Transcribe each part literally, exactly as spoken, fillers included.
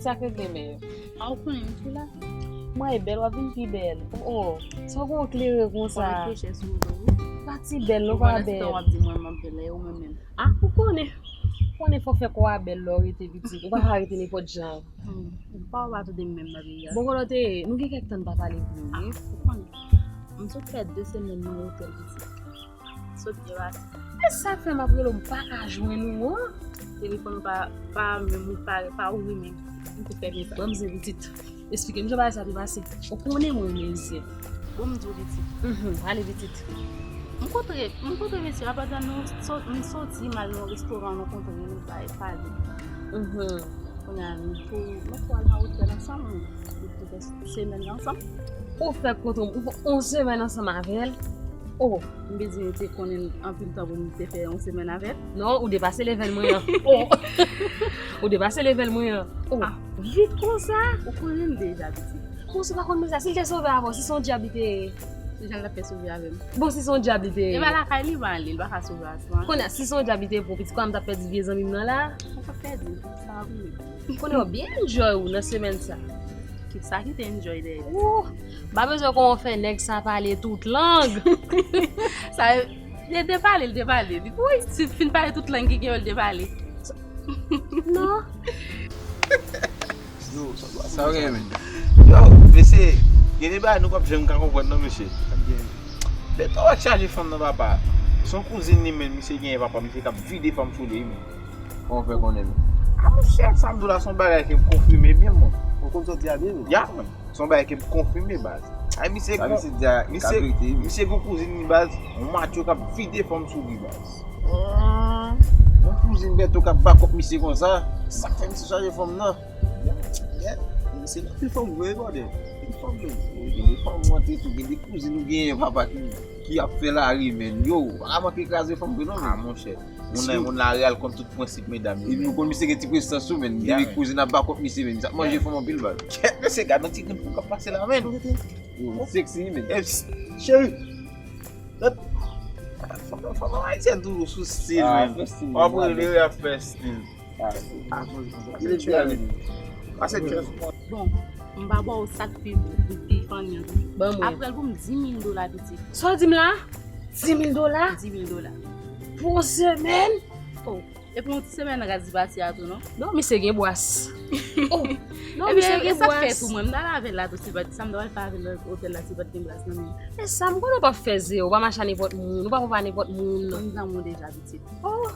Sa k regle men yo? A, ou konnen m tou la. Mwen e bèl, w ap vin pi bèl. Oh, oh. Sa w gen klere konsa? Ou konnen ke chè sou ou tou. Pa ti bèl, non, pa bèl. Ou konnen w ap di mwen m ap bèl, e ou menm menm. Ah, ou konnen. Ou konnen fò w fè kò a bèl lè w rete pitit. Ou pa ka rete nenpòt jan. Hmm. Pa w pa tande m menm nan peyi a. Bon, kote w te ye? Nou gen kèk tan n pa pale vre, wi. Ah, ou konnen. M sot fè de semèn nan otèl pitit. Sot byen pase. E sa k fè m ap rele w, m pa ka jwenn ou an. Telefòn ou pa, pa menm ou pa, pa ouvri menm. M te fè mesaj. Ban m zen pitit. Esplike m jan bagay sa te pase. Ou konnen mwen renmen Ayisyen. Bon, m di w pitit. Mhm, ale pitit. M kontre, m kontre mesye a pandan nou sot, m soti, m al nan yon restoran, nou kontre, nou bay pale. Mhm. Kounye a, nou tou, nou tou al nan otèl ansanm, nou tou fè semèn nan ansanm. Ou fè kote w, ou fè yon semèn ansanm avè l? Oh. M bezwen te konnen anpil tan pou m te fè yon semèn avè l. Non, ou depase level mwen an. Oh. Ou depase level mwen an. Oh. Ah. Vit konsa? Ou konnen m deja pitit. Bon, si w pa konn mesye a, si l te sove avè w, si se yon dyab li te ye? Kijan l t ap fè sove avè m? Bon, si se yon dyab li te ye? E pa lakay li m ale, li pa ka sove avè m. Kounye a, si se yon dyab li te ye, bon, pitit, kòman m t ap pèdi vye zanmi m nan la? Ou p ap pèdi, sa ap rive. Kounye a, w byen enjoy ou nan semèn sa. Ki sa ki te enjoy dèyè? Wouh! M pa bezwen kòman w fè nèg sa pale tout lang. Sa, li te pale, li te pale. Wi, si l fin pale tout lang ki gen yo, li te pale. Non. Yo, sa w gen, men? Yo, mesye, gen de bagay nou p ap janm ka konprann non, mesye. Beto ap chaje fanm nan, papa. Se yon kouzin li menm, misye genyen, papa, misye k ap vide fanm sou li, men. Kòman w fè konnen, men? A, monchè, sa m di w la, se yon bagay ke m konfime byen, mwen. Ou konn sa w di a byen, men? Ya, mwen. Se yon bagay ke m konfime, baz. Ay, misye, sa misye di a, e ka verite, wi. Misye gon kouzin li, baz, yon matyo k ap vide fanm sou li, baz. Yon kouzin Beto k ap bakòp misye konsa. Sa k fè misye chaje fanm nan? Yeah, yeah. Misye nan pil fanm vre, brother. Pil fanm vre. Gen de fanm ou antre tou, gen de kouzin ou genyen, papa, ki, ki ap fè lari, men. Yo, pa ka manke kraze fanm vre, non, men. Ah, monchè. Moun nan, moun la real konn tout prensip medam yo. Epi nou konn misye gen ti prezans tou, men. Gen de kouzin ap bakòp misye, men. Misye ap manje fanm anpil, baz. Kèt, mesye, gad nan ti grenn pou k ap pase la, men. Yo, sexy, men. Eh, psst, cheri. Fanm, fanm ayisyèn toujou sou stil, men. W ap rele, y ap fè stil. Bon, m pa ba w sa k pi, pi funny an. Ban mwen. Apre l pou m di mil dola, pitit. Sa w di m la? Di mil dola? Di mil dola. Pou yon semèn? Oh. Epi yon ti semèn raz li pase a tou, non? Non, misye gen bwas. Oh. Non, misye gen bwas. Ebyen, e sa k fè tou, mwen, m t al avè l la tou, si l pa t, sa m t al fè avè l nan otèl la, si l pa t gen bwas nan men l. E sa, m konnen w p ap fè zewo, w pa mache a nenpòt moun, w pa konpa nenpòt moun. Konn zanmi w deja, pitit. Oh.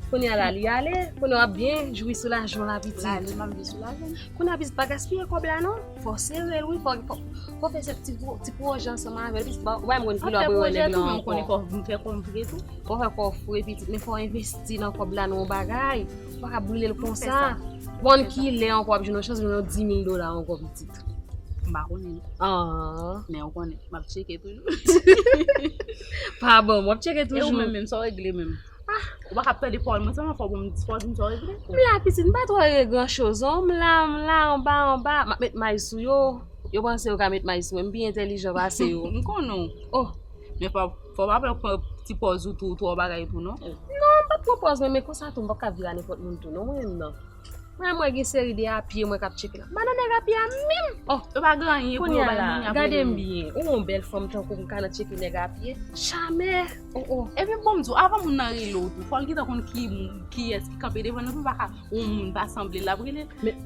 Kounye a la, li ale, kounye a w ap byen jwi sou lajan w la, pitit. La, li, m ap jwi sou lajan. Kounye a, pitit, pa gaspiye kòb la, non. Fò w sere l, wi, fò, fò, fò w fè se ti, ti pwojè ansanm avè l, pitit, ba, w pa menm konn kilè w ap rewè nèg la ankò. An fè pwojè tou, men w konnen fò m fè kòm vre tou. Fò w fè kò w fre, pitit, men fò w envesti nan kòb la nan yon bagay. Ou pa ka brile l konsa. Bon, kilè ankò w ap jwenn yon chans jwenn yon di mil dola ankò, pitit? M pa konnen, non. Ah. Men ou konnen, m ap tcheke toujou. Pa bon, w ap tcheke toujou. E ou menm, menm, sa w regle menm? Ah. Ou pa ka ap tande pawòl mwen sèlman, fò w di m, fò w di m sa w regle. M la, pitit, m pa twò regle gran choz, non. M la, m la, anba, anba. M ap met may sou yo. Yo panse yo ka met may sou mwen. M pi entèlijan pase yo. M konnen w. Oh. Men fò, fò w pa pran ti pòz ou tou, twò bagay tou, non. Non, m p ap pran pòz mwen, men konsa tou, m p ap ka vire a nenpòt moun tou, non, mwen menm, non. Mwen, mwen gen seri de a pye mwen k ap tcheke la. M pa nan nèg a pye a menm. Oh, yo pa gen anyen pou yo bay moun y ap rele. Kounye a la, gade m byen. Ou yon bèl fanm tankou m ka nan tcheke nèg a pye? Jamè. Oh, oh. Epi bon, m di w, avan moun nan rele w tou, fò l gentan konn ki moun, kiyès ki kanpe devan l, non, pou pa ka yon moun pa sanble l ap rele l. Men,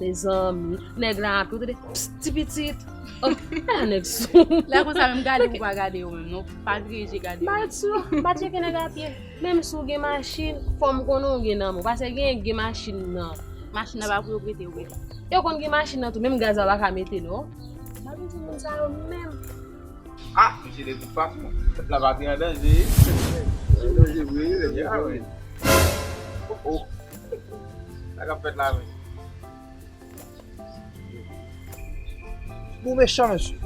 mezanmi, nèg la ap tou tande, pst, ti pitit. Oh, ala nèg sou. Lè konsa menm gade pou pa gade yo menm, non. Pa vire je gade yo. M pa sou, m pa tcheke nèg a pye. Menm si w gen machin, fò m konnen w gen nan men w. Paske gen, gen machin nan. Machin nan pa pou yo prete, yo prete. Yo konn gen machin nan tou, menm gaz la w pa ka mete, non. M pa bezwen moun sa yo menm. Ah, mesye de tout fason, pèp la pa te an danje. An danje vre, wi, mesye. Ya, wi. Oh, oh. Sa k ap fèt la menm? Nou mechan, mesye.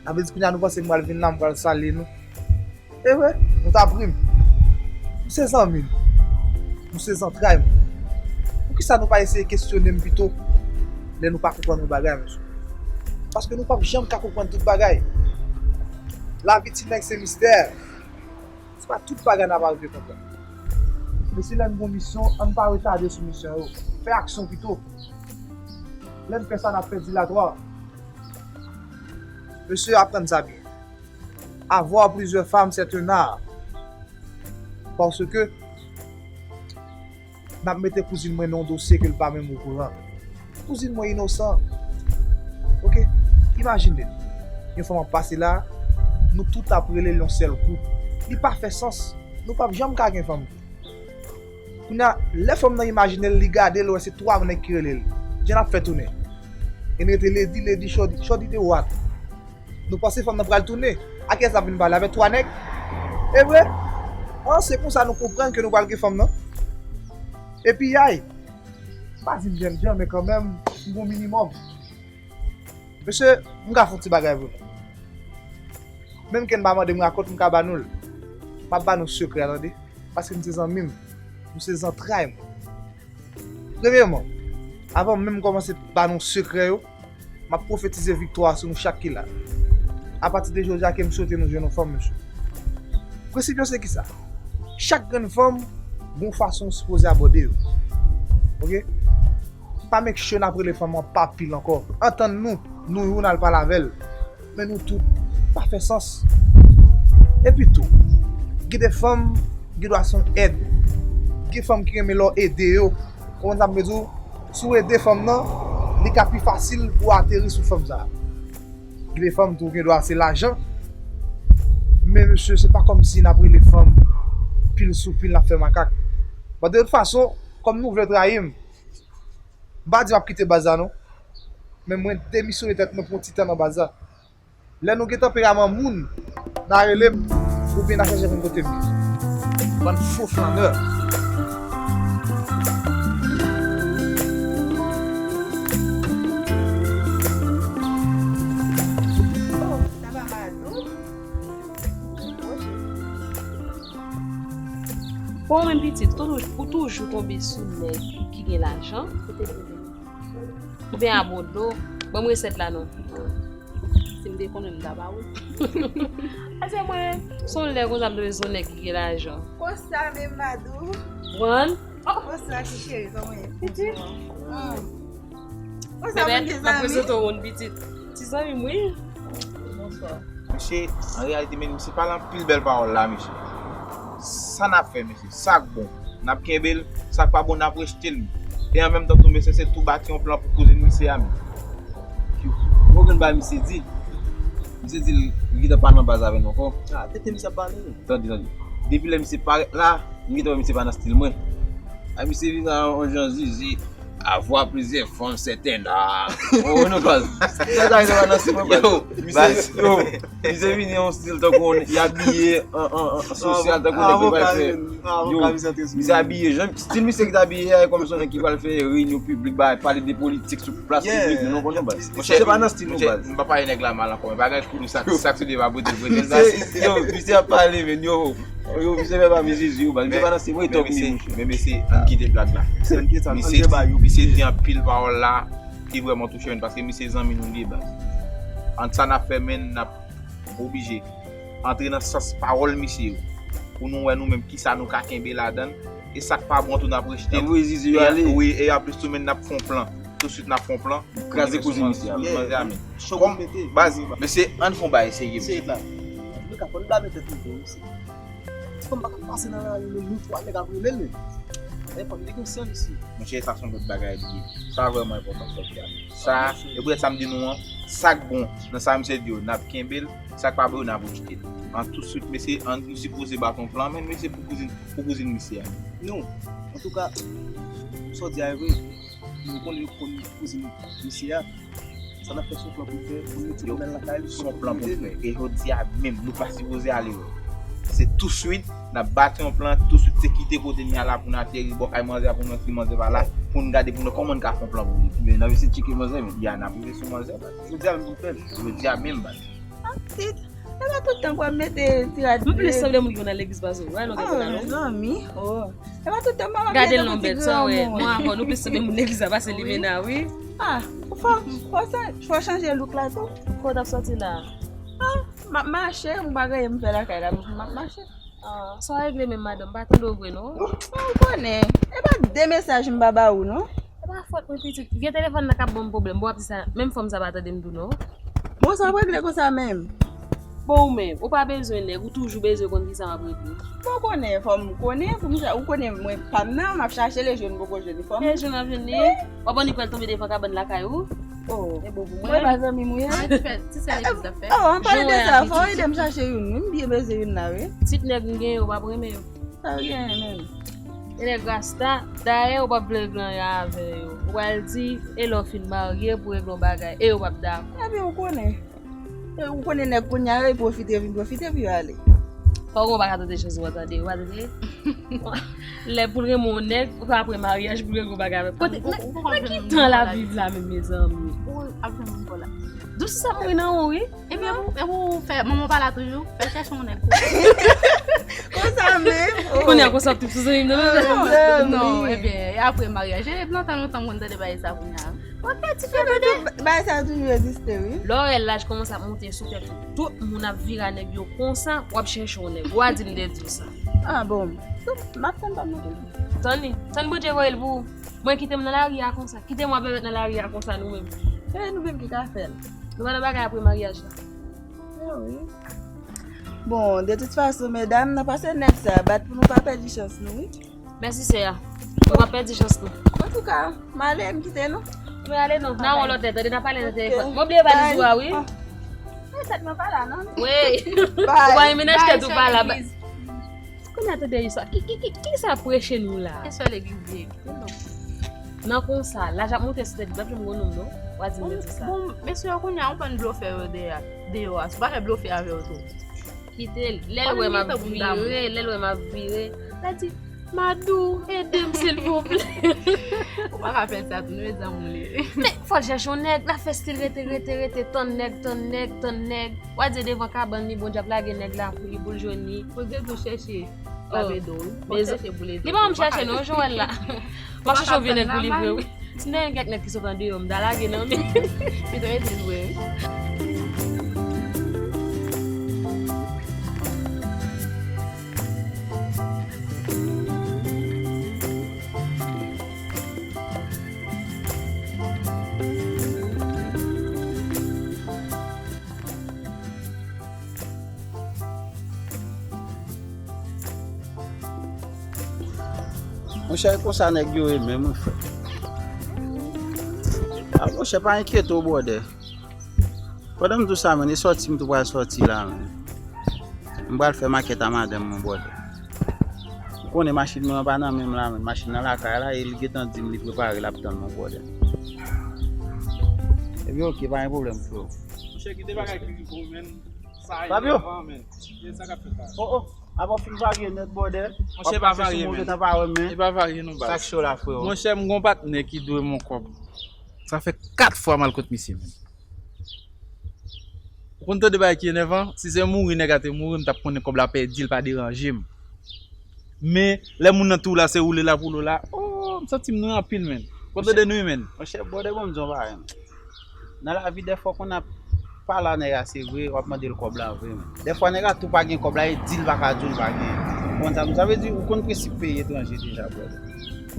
Sa vle di kounye a nou panse m pral vin la, m pral sale nou. E vre, nou ta pri m. Nou se zanmi m. Nou se zantray m. Poukisa nou pa eseye kesyone m pito lè nou pa konprann yon bagay, mesye? Paske nou p ap janm ka konprann tout bagay. Lavi ti nèg se mistè. Se pa tout bagay n ap arive konprann. Mesye, lè n gon misyon, ann pa retade sou misyon yo. Fè aksyon pito. Lè n fè sa, n ap fè dilatwa. Mesye, aprann sa byen. Avoir plusieurs femmes, c'est un art. Paske n ap mete kouzin mwen nan yon dosye ke l pa menm okouran. Kouzin mwen inosan. Oke? Imajine n. Yon fanm ap pase la, nou tout ap rele l yon sèl kou. Li pa fè sans. Nou p ap janm ka gen fanm. Kounye a, lè fanm nan imajine l, li gade l, wè se twa nèg ki rele l. Jan n ap fè tounen. E n rete ledi, ledi, chòdi, chòdi de wat. Nou panse fanm nan pral tounen. A kiyès l ap vin pale? Avèk twa nèg? E vre? An, se konsa nou konprann ke nou pral gen fanm nan. Epi, ay, m pa di m jènjan, men kanmenm, m gon minimòm. Mesye, m ka fè yon ti bagay pou nou. Menm ke n pa mande m rakont, m ka ba nou l. M ap ba nou sekrè a, tande. Paske nou se zanmi m. Nou se zantray mwen. Premyèman, avan menm m kòmanse ba nou sekrè yo, m ap pwofetize viktwa sou nou chak ki la. Apati de jodi a, ke m swete nou jwenn yon fanm, mesye. Prensip yo se kisa? Chak grenn fanm, gon fason w sipoze abòde yo. Oke? Pa make sure n ap rele fanm an pa pil ankò. Antann nou, nou youn al pale avè l. Men nou tout pa fè sans. Epi tou, gen de fanm gen dwa se yon èd. Gen fanm ki renmen lè w ede yo. Konprann sa m vle di w? Si w ede fanm nan, li ka pi fasil pou w ateri sou fanm sa a. Gen de fanm tou gen dwa se lajan. Men mesye, se pa kòmsi n ap rele fanm pil sou pil, n ap fè makak. Bon, de tout fason, kòm nou vle trayi m, m pa di m ap kite baz la non. Men mwen demisyone tèt mwen pou yon ti tan nan baz la. Lè nou gen tanperaman moun, n a rele m, oubyen n a chèche vin kote m. Bann fo flanè. Oh, sa pa mal, non? Bon, ou menm pitit, ou toujou, ou toujou tonbe sou nèg ki gen lajan. Oubyen abòde w. Ban m resèt la non. Si m te konnen, m ta ba ou l. Paske mwen, se yon lè konsa m tonbe sou yon nèg ki gen lajan. Konsa menm, Madou. Konsa ti cheri, kòman w ye? Pitit. Konsa moun gen zanmi. Bebe, m ap prezante w yon pitit. Ti zanmi m, wi. Bonswa. Misye, an reyalite, men misye pale anpil bèl pawòl la, misye. Sa n ap fè, mesye? Sa k bon, n ap kenbe l, sa k pa bon, n ap rejte l. E an menm tan tou, mesye, se tou bati yon plan pou kouzin misye a, men. Ou konn bagay misye di? Misye di l gentan pa nan baz avè n ankò. Ah, tete misye ap pale. Tande, tande. Depi lè misye parèt la, m gentan wè misye pa nan stil mwen. A, misye vin a yon jan zizi. Avoir plusieurs femmes, c'est un art. Ou konprann, baz? Sa, sa, sa, nan stil mwen, baz. Yo, baz, yo, misye vini yon stil tankou y abiye an, an, an sosyal, tankou nèg yo pral fè. Yo, misye abiye, jan, stil misye ki t abiye a, e kòm se yon nèg ki pral fè reyinyon piblik, bay, pale de politik sou plas piblik, nou konprann, baz. Monchè, se pa nan stil nou, baz. M pa pale nèg la mal ankò, men bagay koulou sa, sa k sou deba bote vre, men baz. Yo, misye ap pale, men yo. Yo, misye fè pa mizizi, yo, baz. Misye pa nan stil mwen, tòk misye. Men mesye, ann kite blag la. Misye di anpil pawòl la ki vrèman touche m, paske misye zanmi nou li ye, baz. Ant sa n ap fè, men n ap oblije antre nan sans pawòl misye yo, pou nou wè nou menm kisa nou ka kenbe ladan l, e sa k pa bon tou n ap rejte l. Wi, e anplis tou, men n ap fè yon plan. Tousuit n ap fè yon plan. Kraze kouzin misye a. Kòm baz, mesye, ann fè yon bagay serye, mesye. Mesye, nou ka fò n blame tèt nou tou, mesye. Ti fanm pa ka pase nan lari, men nou twa nèg ap rele l, men. E fanm li gon sans, mesye. Monchè, sa se yon lòt bagay li ye. Sa vrèman enpòtan, sa w di a. Sa, e poutèt sa m di nou an, sa k bon nan sa misye di yo, n ap kenbe l, sa k pa bon yo, n ap rejte l. An tousuit, mesye, ann, nou sipoze bat yon plan, men mesye, pou kouzin, pou kouzin misye a. Non, antouka, sa w di a e vre. Nou konnen yo konn kouzin misye a. Sa n ap fè se yon plan pou n fè, pou n mete koumèl lakay li, se yon plan pou n fè. E jodi a menm, nou pa sipoze ale wè. Se tousuit, n ap bati yon plan, tousuit, se kite kote n ye a la pou n ateri bò kay manzè a, pou n wè si manzè pa la, pou n gade pou n wè kòman n ka fè yon plan pou li. Men n ap eseye tcheke manzè, men. Ya, n ap rive sou manzè, baz. Jodi a menm pou n fè l. Jodi a menm, baz. Ah, pitit. E pa tout tan pou ap mete ti rad. M plis sanble moun ki konn al legliz pase w. Wè, lonè konn al. Oh, mezanmi. Oh. E pa tout tan m ap mete yon ti granmoun. Gade l non, bèt, sa w wè. Mwen avè w, nou plis sanble moun legliz la pase limena, wi. Ah, fò, fò sa, fò chanje look la tou. Kote w t ap sòti la? Ah, m ap mache, m pa gen anyen m fè lakay la, m ap mache. Ah, sa w regle menm, madanm, m pa tande w vre non. Bon, ou konnen, e pa de mesaj m pa ba ou non. E pa fòt mwen, pitit. Vye telefòn nan k ap ban m pwoblèm. Bon, w ap di sa, menm fanm sa pa tande m tou non. Bon, sa w ap regle konsa menm? Bon, ou menm, ou pa bezwen nèg, ou toujou bezwen konn kisa m ap regle. Bon, ou konnen, fò m konnen, pou m sa, ou konnen mwen pa m nan, m ap chache l, e jwenn poko jwenn li, fò m. E jwenn ap jwenn li? W ap annik wè l tonbe devan kabann lakay ou? Oh. E bon pou mwen. Mwen pa zanmi m ou ye? Mwen ti fè, ti sè legliz ap fè. Oh, an pale de sa, fò w ede m chache youn wi, m byen bezwen youn la wi. Tit nèg m gen yo, w ap renmen yo. Sa w gen menm? E nèg rasta, dayè ou p ap vle regle anyen avè yo. Ou pral di, e lè w fin marye pou regle yon bagay, e yo p ap dakò. Ebyen, ou konnen. E ou konnen nèg kounye a yo, yo pwofite, vin pwofite, pi yo ale. Fò w pa ka tande chans ou tande, ou pa tande? Lè pou l renmen yon nèg, ou pa apre maryaj pou l regle yon bagay avè l. Kote, nan, nan ki tan l ap viv la menm, mezanmi? Ou ap jwenn moun pou la. Dousi sa mouri nan ou, wi. Ebyen, pou, e pou fè, manman pa la toujou, fè chèche yon nèg pou. Konsa menm? Oh. Kounye a konsa tou sou zanmi m nan. Non, non, ebyen, e apre maryaj, e lontan, lontan, mwen tande bagay sa kounye a. Mwen pèdi fè bebe. Bagay sa toujou egziste, wi. Lè w wè laj kòmanse ap monte sou tèt ou, tout moun ap vire a nèg yo konsa, w ap chèche yon nèg. Ou a di m de di w sa. Ah bon. M ap tann pa m nan toujou. Tann li. Tann Bondye voye l pou ou. Mwen kite m nan lari a konsa. Kite m wè bebe nan lari a konsa nou menm. E nou menm ki ka fè l. Nou pa nan bagay apre maryaj la. Ah wi. Bon, de tout fason, medam, nan pase nèg sa, bat pou nou pa pèdi chans nou, wi. Mèsi, sè a. Nou pa pèdi chans nou. Antouka, m ale, m kite nou. Mwen ale non. Nan yon lòt lè, tande, n a pale nan telefòn. Mwen bliye valiz ou a, wi. Ay, tèt mwen pa la, non. Wi. Ou pa menaj tèt ou pa la. Kounye a tande istwa. Ki, ki, ki, ki sa preche nou la? Istwa legliz vye. Nan konsa, laj ap monte sou tèt li, p ap janm gon nonm non. W a di m de di sa. Bon, mesye yo kounye a, ou konn blofè yo deyò a. Si w pa fè blofè avè yo tou. Kite l. Lè l wè m ap vire, lè l wè m ap vire, l a di, "Madou, ede m silvouplè." Ou pa ka fè sa tou, nou e zanmi w li. Men, fò l chèche yon nèg, l ap fè stil rete, rete, rete, tann nèg, tann nèg, tann nèg. W a di devan kabann li, Bondye ap lage nèg la pou li, pou l jwenn li. Poze tou chèche. L ap ede w wi. Fò w chèche pou l ede w. Li pa janm chèche non, jan w wè l la. M ap chèche yon vye nèg pou li vre wi. Si m te gen kèk nèg ki sot andeyò, m ta lage nan men. Li ta ede l vre wi. Monchè, e konsa nèg yo ye menm, wi, frè. A, monchè, pa enkyete w, brother. Pandan m di w sa, menn, e sòti m tou pral sòti la, menn. M pral fè makèt a madanm mwen, brother. Ou konnen machin mwen an pa nan men m la, menn. Machin nan lakay la, e li gentan di m li prepare, l ap tann mwen, brother. Ebyen, oke, pa gen pwoblèm, freo. Monchè, kite bagay ki rive w, menn. Sa e Fabio! Avan, menn. Kite sa k ap fèt la. Oh, oh. Apa w fin varye nèt, brother? Monchè, pa varye, menn. Gentan pa wè m, menn. E pa varye non, baz. Sa k cho la, freo? Monchè, m gon patnè ki dwe m yon kòb. Sa fè kat fwa m al kot misye, menn. Ou konn tande bagay ki enèvan? Si se mouri nèg la te mouri, m t ap konnen kòb la pèdi, l pa deranje m. Men, lè moun nan tou la, se woule la pou lo la. Oh, m santi m nwi anpil, menn. Ou konn tande nwi, menn? Monchè, brother, bon, m di w yon bagay, menn. Nan lavi, dèfwa, w konn ap pale a nèg la, se vre, w ap mande l kòb la vre, menn. Dèfwa, nèg la tou pa gen kòb la, e di l pa ka di w l pa gen. Ou konn sa, sa vle di, ou konn prensip peyi etranje deja, brother.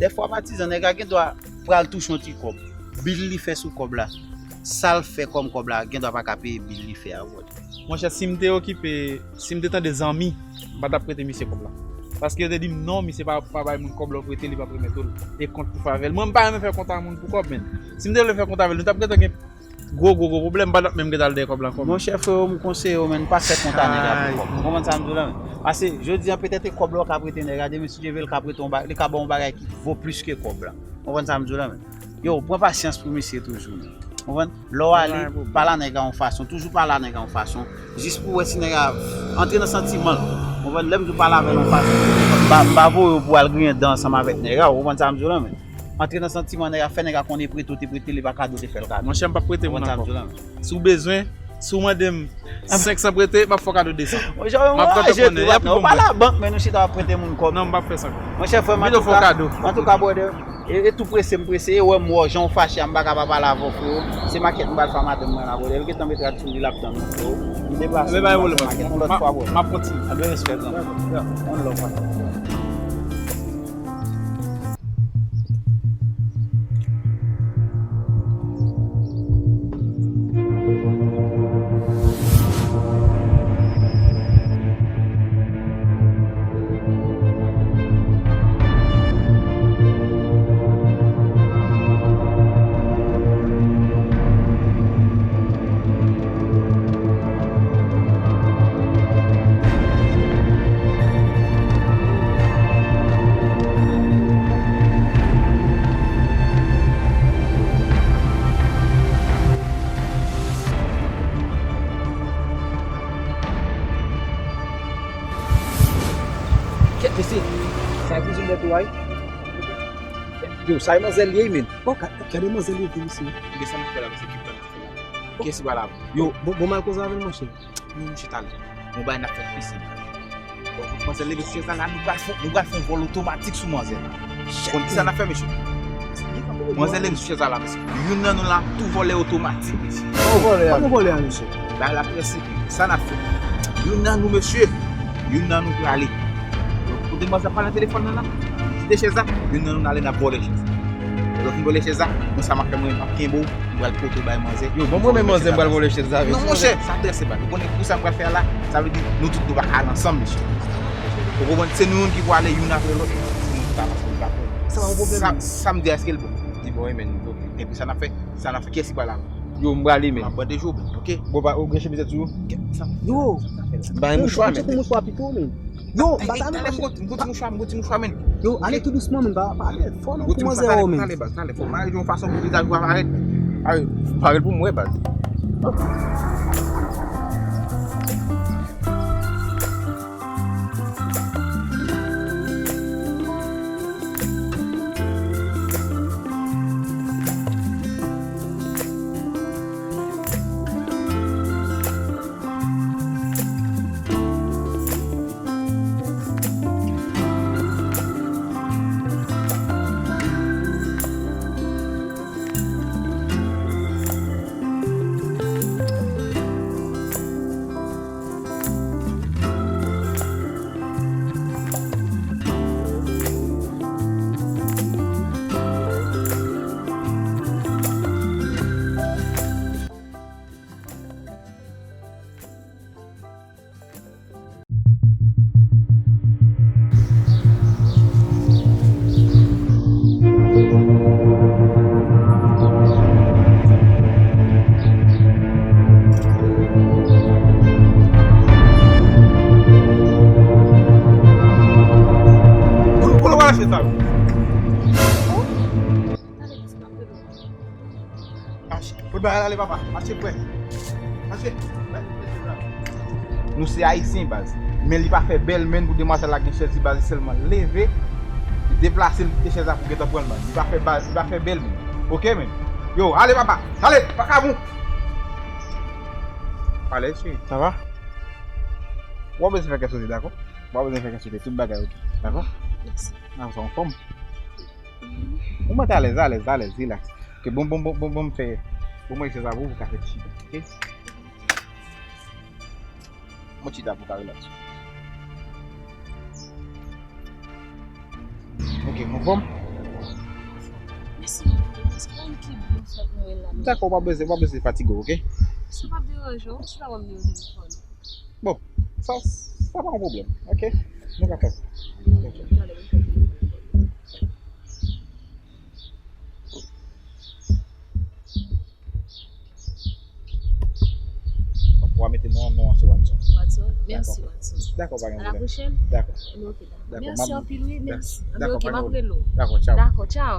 Dèfwa, patizan, nèg la gen dwa pral touche yon ti kòb. Bil li fè sou kòb la. Sa l fè kòm kòb la, gen dwa pa ka peye bil li fè a, brother. Monchè, si m te okipe, si m te tande zanmi, m pa t ap prete misye kòb la. Paske yo te di m non, misye pa, pa bay moun kòb, lè w prete li, p ap remèt ou l. E kont pou fè avè l. Mwen, m pa renmen fè kont a moun pou kòb, menn. Si m te vle fè kont avè l, nou t ap gentan gen gwo, gwo, gwo pwoblèm, m pa t ap menm gentan al dèyè kòb la ankò, menn. Monchè, freo, m konseye w, menn, pa fè kont a nèg la pou kòb. Ou konprann sa m di w la, menn? Paske, jodi a, petèt e kòb la w ka prete nèg la, demen, si Dye vle, l ka prete yon ba-, li ka ba w yon bagay ki vo plis ke kòb la. Ou konprann sa m di w la, menn? Yo, pran pasyans pou misye toujou, menn. Ou konprann? Lè w ale, pale a nèg la yon fason. Toujou pale a nèg la yon fason. Jis pou w wè si nèg la antre nan santiman l. Ou konprann? Lè m di w pale avè l yon fason, m pa, m pa voye w pou w al griyen dan ansanm avèk nèg la. Ou konprann sa m di w la, menn? Antre nan santiman nèg la, fè nèg la konnen prete w te prete l, e pa kado w te fè l kado. Monchè, m p ap prete moun ankò. Ou konprann sa m di w la, menn? Si w bezwen, si w mande m senk san prete, m ap fè w kado de san. Monchè, w anraje tou, patnè. Ou pa labank, menn, ou chita w ap prete moun kòb. Non, m p ap fè sa ankò. Monchè, frè m, antouka, antouka, brother. E, e tou prese, m prese, e wè m wè w, jan w fache a, m pa ka pa pale avè w, freo. Se makèt m pral fè a madanm mwen la, brother. L gentan met rad sou li, l ap tann mwen, freo. M deplase, m pral fè makèt yon lòt fwa, brother. M ap kontinye. Anben, respè, zanmi. One love, man. Kèt mesye, sa e kouzin nèt ou a wi. Yo, sa e manzè l ye wi, men. Oh, gade manzè l ye wi, mesye. Kisa n ap fè la, mesye? Ki plan n ap fè la? Kiyès ki pral avè m? Yo, bon, bon, m al koze avè l, monchè. Non, monchè, talè. Yon bagay n ap fè pise. Bon, manzè leve sou chèz la, la, nou pral fè, nou pral fè yon vòl otomatik sou manzè la. Konn kisa n ap fè, mesye? Manzè leve sou chèz la, la, mesye. Youn nan nou la ap tou vòlè otomatik, mesye. Kòman vòlè a, mesye? Bagay la prèse. Sa n ap fè? Youn nan nou, mesye. Youn nan nou prale. Kote manzè ap pale nan telefòn nan la, kite chèz la, youn nan nou n ale, n ap vòlè chèz la. Lè w fin vòlè chèz la, mwen sa m ap fè, mwen, m ap kenbe w. M pral pote w bay manzè. Yo, bon, mwen menm manzè, m pral vòlè chèz la. Non, monchè, sa trè senp. Ou konnen pou sa m pral fè a la, sa vle di nou tout nou pa ka al ansanm, mesye. Ou konprann? Se nou youn ki pou ale youn apre lòt. Se nou tout al ansanm, nou pa pè. Sa pa yon pwoblèm. Sa, sa m di a, èske l bon? Li bon, wi, men. Epi sa n ap fè? Sa n ap fè? Kiyès ki pral avè m? Yo, m prale, men. M ap bande jou, men, oke? Bon, pa, ou gen chemizèt sou ou? Yo, m pa gen mouchwa, men. Mouchwa pito, men. Yo, m pa ta vle mache. M gon ti mouchwa, m gon ti mouchwa, men. Yo, ale tou dousman, men, pa, pa ale fò non pou manzè a, men. Talè, baz, talè, fò m mare yon fason pou vizaj ou pa parèt. Parèt pou m wè, baz. Kote w al achte sa yo? Mache. Fout bagay la ale, papa. Mache frè. Mache. Nou se Ayisyen, baz. Men li pa fè bèl, men pou demwazèl la gen chèz li, baz, li sèlman leve, li deplase, li kite chèz la pou gentan pran l, baz. Li pa fè baz, li pa fè bèl, men. Oke, men. Yo, ale, papa. Ale, vakabon. Ale, cheri. Sa va? W ap bezwen fè kè sote, dakò? W ap bezwen fè kè sote, tout bagay oke. Dakò? Mèsi. Nan, sa anfòm. Ou mèt alèz, alèz, alèz, rilaks. Oke, bon, bon, bon, bon, bon, m fè, bon, mwen chèz la pou ou, pou ka fè ti chita, oke? Mwen chita pou ka rilaks. Oke, anfòm? Mèsi. Se pa m ki byen fèt mwen la, men. Dakò, w pa bezwen, w pa bezwen fatige w, oke? Si w pa deranje w, si w pa wè m nan telefòn. Bon, sa, sa pa yon pwoblèm, oke? Nou ka fè sa. Oke. W a mete non an, non an se Watson. Watson, mèsi, Watson. Dakò, pa gen pwoblèm. A la pwochèn. Dakò. Anben, oke, dakò. Dakò, mèsi anpil, wi, mèsi. Anben, oke, m ap rele w. Dakò, tchaw. Dakò, tchaw.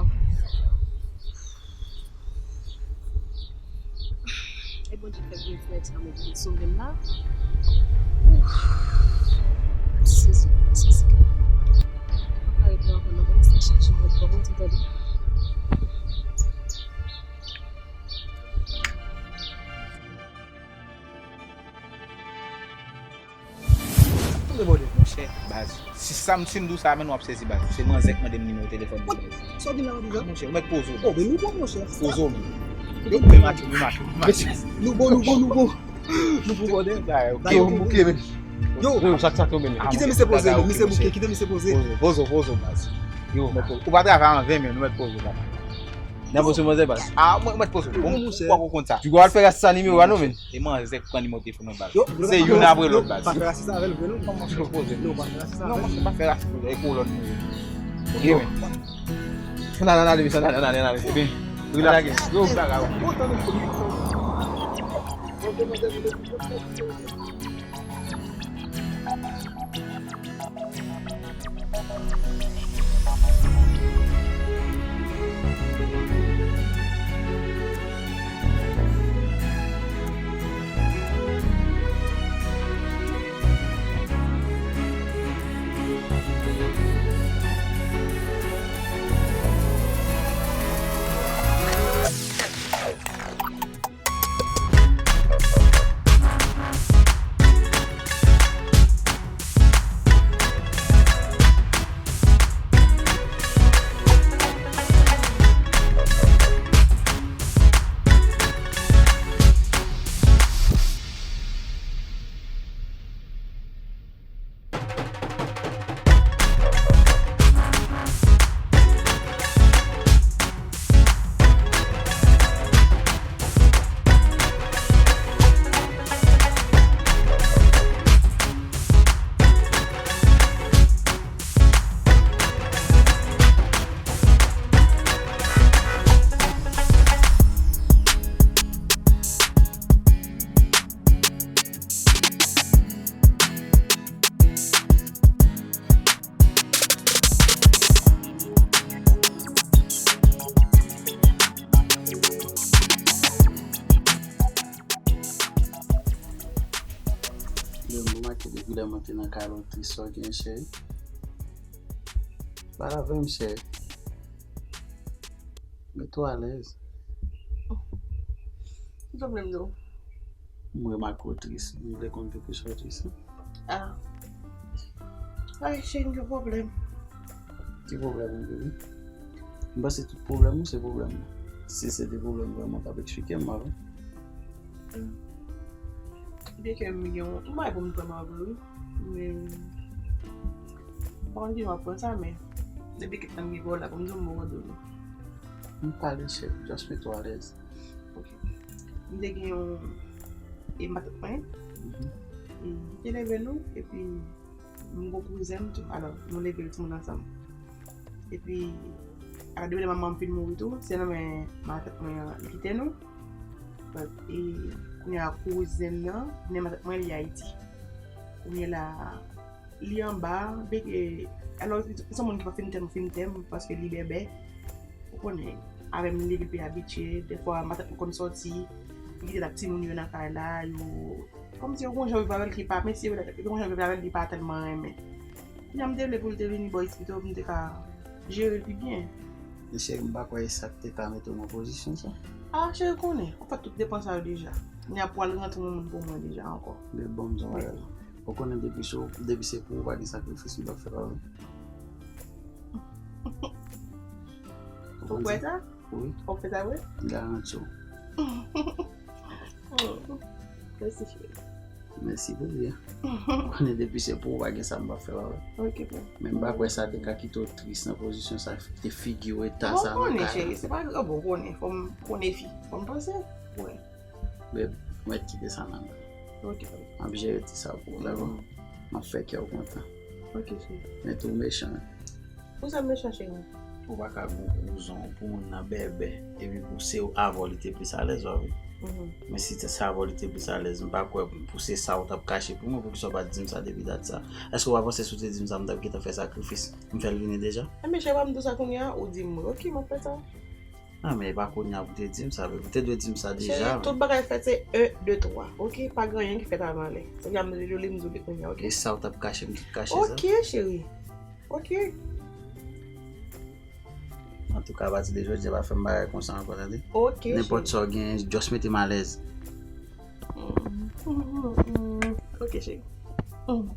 E Bondye fè byen fè sa mwen pou sove m la. Ouf. Sezi, sezi. Mwen pa ret la ankò non, mwen sa chache mwen pran mwen ti tande. Tande bòdè, monchè, baz. Sa m, si m di w sa, men w ap sezi baz. Se manzè k mande m nimewo telefòn li, baz. Sa w gen la deja? Monchè, ou mèt poze w. Oh, men nou bon, monchè. Poze w, men. Yo, men mache, men mache, men mache. Nou bon, nou bon, nou bon. Nou bon, bòdè. Ok, ok, men. Yo. Yo, sa, sa tonbe, men. Kite misye poze, misye bouke, kite misye poze. Poze, poze, poze, baz. Yo. Ou pa travay an ven, men nou mèt poze, papa. Nan poze manzè, baz. Ah, mwen, mwen poze. Bon, monchè. Ou pa konn sa. Ou al fè rasis sa nimewo a non, men. E manzè k pran nimewo telefòn mwen, baz. Se youn apre lòt, baz. Pa fè rasis avè l vre non. Non, monchè, poze. Non, pa fè rasis avè l. Non, monchè, pa fè rasis, poze. E kolòn mwen. Ok, men. Nan, nan, nan, nan, nan, nan, nan, nan. Ebyen, rilaks. Yo, bagay. Yo, m remake depi lè mwen te nan kay la, w tris, sa w gen, cheri? Pale avè m, cheri. Mete w alèz. Ki pwoblèm nou? M remake w tris. M vle konn poukisa w tris, wi. Ah. Ay, cheri, m gen pwoblèm. Ki pwoblèm ou, baby? M panse tout pwoblèm ou se pwoblèm mwen. Si se te pwoblèm vrèman, w t ap eksplike m avan. Hmm. Byenke m gen yon, m pa gen pou m pran m avè w, wi. Men, m pa konn ki jan w ap pran sa, men depi kèk tan m gen pou w la, pou m di w m bon kòdone. M pale, cheri, just mete w alèz. Ok. M te gen yon, e, matant mwen. Mhm. E, li te leve nou, epi m gon kouzen m tou. Alò, nou leve l timoun ansanm. Epi, a, depi lè manman m fin mouri tou, se nan men matant mwen an li kite nou. E, kounye a kouzen nan, men matant mwen li Ayiti. Kounye la, li anba, byen ke, alò, li se yon moun ki pa fin tèm, fin tèm, paske li bèbè. Ou konnen, avè m li, li pi abitye, dèfwa, matant m konn sòti, li kite l ak timoun yo nan kay la, yo, kòmsi yo gon jan yo viv avè l ki pa, mesye yo, yo gon jan yo viv avè l, li pa tèlman renmen. Kounye a m te vle pou l te vini bò isit tou, pou m te ka jere l pi byen. Men cheri, m pa kwè e sa k te ka mete w nan pozisyon sa. Ah, cheri, konnen, ou fè tout depan sa yo deja. Kounye a pou al rantre yon moun pou mwen deja ankò. Men bon, m di w bagay. Ou konnen depi se, depi se pou ou, pa gen sakrifis m p ap fè pa vre. Ou kwè sa? Wi. Ou kwè sa vre? M garanti w. Oh, mèsi, cheri. Mèsi pou li, en. Ou konnen depi se pou ou, pa gen sa m p ap fè pa vre. Ok, bro. Men m pa kwè sa te ka kite w tris nan pozisyon sa, te figi w eta sa nan kay la. Bon, konnen, cheri, se pa grav, bon, konnen, fò m konnen fi, fò m panse. Wi. Babe, mwen kite sa nan men w. Ok, babe. M ap jere ti sa pou ou, dakò? Mm. M ap fè kè w kontan. Ok, cheri. Men tou mechan. Pou sa m mechan, cheri? Ou pa ka gon kouzon pou moun nan bèbè, epi pou se avè w li te plis alèz, w ap ri. Mhm. Men si se avè w li te plis alèz, m pa kwè pou se sa ou t ap kache pou mwen, poukisa w pa t di m sa depi dat sa? Èske w pa panse si w te di m sa, m t ap gentan fè sakrifis? M fè l vini deja? Enben, cheri, pa m di w sa kounye a, ou di m wi. Ok, m ap fè sa. Non, men e pa kounye a pou te di m sa, baby. Ou te dwe di m sa deja. Cheri, tout bagay fèt se un, deux, trois. Ok, pa gen anyen ki fèt avan lè. Se jan m te di w li, m di w li kounye a, ok? E sa ou t ap kache m, tout kache sa? Ok, cheri. Ok. Antouka, apati de jodi a, pa fè m bagay konsa ankò, tande? Ok, cheri. Nenpòt sa w gen, just mete m alèz. Mm, mm, mm, mm. Ok, cheri. Mm.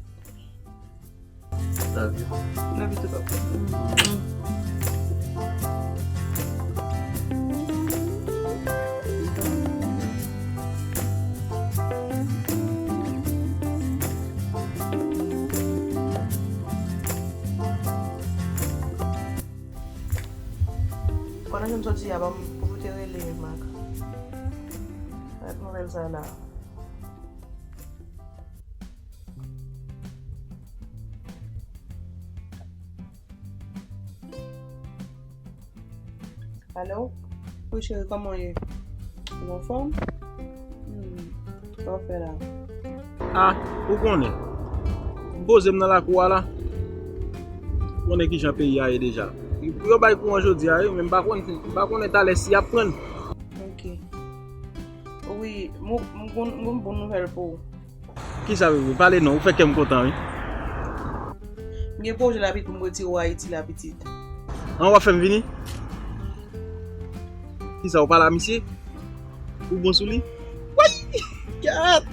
Love you. Love you too, papa. Pandan ke m soti a, ban m pwofite rele Mak. Ak nouvèl sa la. Alo? Wi, cheri, kòman w ye? Ou anfòm? Hmm. Sa w ap fè la? Ah, ou konnen. M poze m nan lakou a la. Ou konnen kijan peyi a ye deja. Yo bay kouran jodi a, wi, men m pa konn, m pa konnen talè si y ap pran l. Ok. Wi, m, m gon, m gon bon nouvèl pou ou. Kisa, bebe? Pale non, ou fè kè m kontan, wi. M gen pwojè la pitit pou m retire w Ayiti la, pitit. An, w ap fè m vini? Kisa, ou pale a misye? Ou bon sou li? Woy! Kat!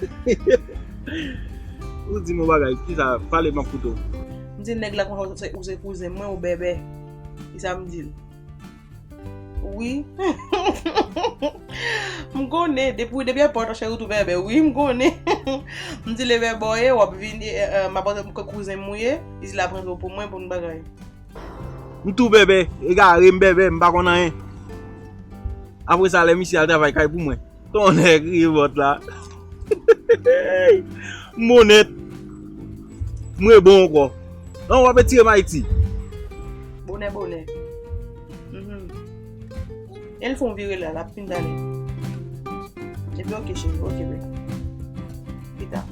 Ou di m yon bagay, kisa, pale, m ap koute w. M di nèg la konsa ou se, ou se kouzen mwen, ou bèbè. Kisa m di l? Wi. M konnen, depi, depi a pòt an cheri ou tou bèbè. Wi, m konnen. M di l e bèbè w ye, w ap vini, eh, eh, m ap antre m kouzen m ou ye. Li di l ap rantre w pou mwen, pou n bagay. M tou bèbè, egare, m bèbè, m pa konn anyen. Apre sa, lè misye al travay kay pou mwen. Tonnè kriye vòt la. M onèt. M rebon ankò. Non, w ap retire m Ayiti. Bonè, bonè. Mhm. E l fè yon vire la, l ap fin talè. Epi, ok, cheri, ok, bebe. Pita.